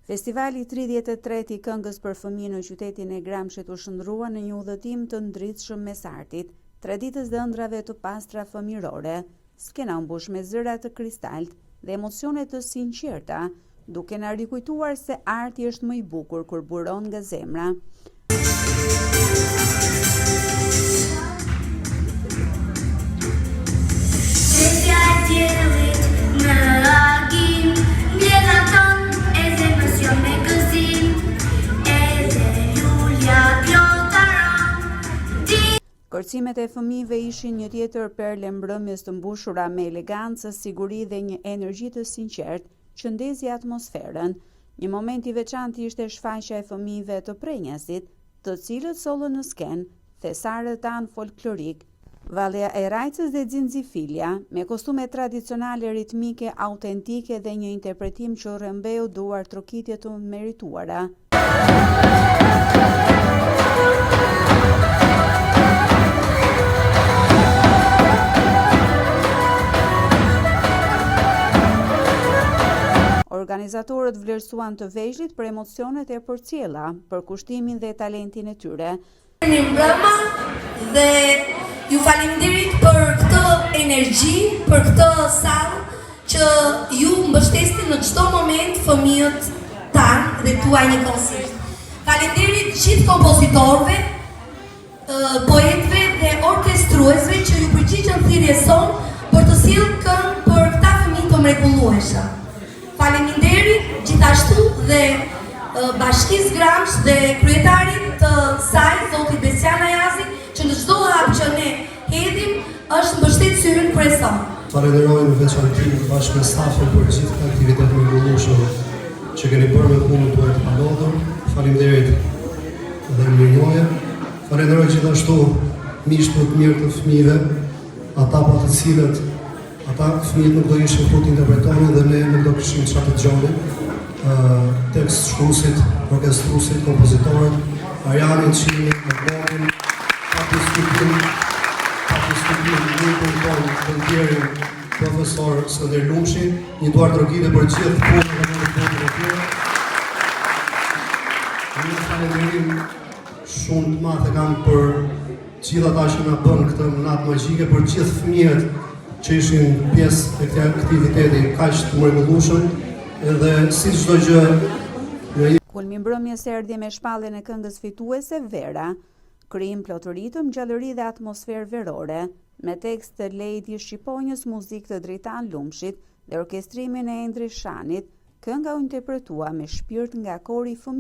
Festivali i 33 i këngës për fëmijë në qytetin e Gramshit u shndërrua në një udhëtim të ndritshëm mes artit, traditës dhe ëndrrave të pastra fëmijërore. Skena u mbush me zëra të kristaltë dhe emocione të sinqerta, duke na rikujtuar se arti është më i bukur kur buron nga zemra. Kërcimet e fëmijëve ishin një tjetër perlë e mbrëmjes të mbushura me elegancë, siguri dhe një energji të sinqertë që ndezi atmosferën. Një moment i veçantë ishte shfaqja e fëmijëve të Prrenjasit, të cilët sollën në skenë thesarët tanë folklorikë, Vallja e Rajcës dhe Xinxifilja, me kostume tradicionale ritmike autentike dhe një interpretim që rrëmbeu duartrokitje të merituara. Organizatorët vlerësuan të vegjlit për emocionet e përcjella, përkushtimin dhe talentin e tyre. Mirëmbrëma dhe ju faleminderit për këtë energji, për këtë sallë që ju mbështesni në çdo moment fëmijët tanë dhe tuaj njëkohësisht. Faleminderit gjithë kompozitorëve, poetëve dhe orkestruesve që iu përgjigjën thirrjes sonë për të sjellë këngë për këta fëmijë të mrekullueshëm. Faleminderit gjithashtu dhe Bashkisë Gramsh dhe kryetarit të saj, zotit Besian Ajazi, që në çdo hap që ne hedhim është mbështetësi ynë kryesor. Falenderoj në veçanti bashkë me stafin për gjithë këtë aktivitet të mrekullueshëm që keni bërë me punën tuaj të palodhur. Faleminderit dhe mirënjohje. Falenderoj gjithashtu miqtë më të mirë të fëmijëve, ata pa të cilët ata fëmijët nuk do ishin këtu të interpretonin dhe ne nuk do kishim çfarë të dëgjonim. Tekst shkruesit, orkestruesit, kompozitorët, Arjanin, Çimin, Edmondin, pa diskutim, pa diskutim, mikun tonë, të profesor Skënder Lumshi, një duartrokitje për gjithë punën dhe kontributin e tyre. Një falënderim shumë të madh e kam për gjithë ata që na bënë këtë natë magjike, për gjithë fëmijët që ishin pjesë e këtij aktiviteti kaq të mrekullueshëm, edhe si çdo gjë në Kulmi i mbrëmjes erdhi me shpalljen e këngës fituese Vera, krijim plot ritëm, gjallëri dhe atmosferë verore, me tekst të Lejdi Shqiponjës, muzikë të Dritan Lumshit dhe orkestrimin e Endri Shanit, kënga u interpretua me shpirt nga kori i fëmijëve.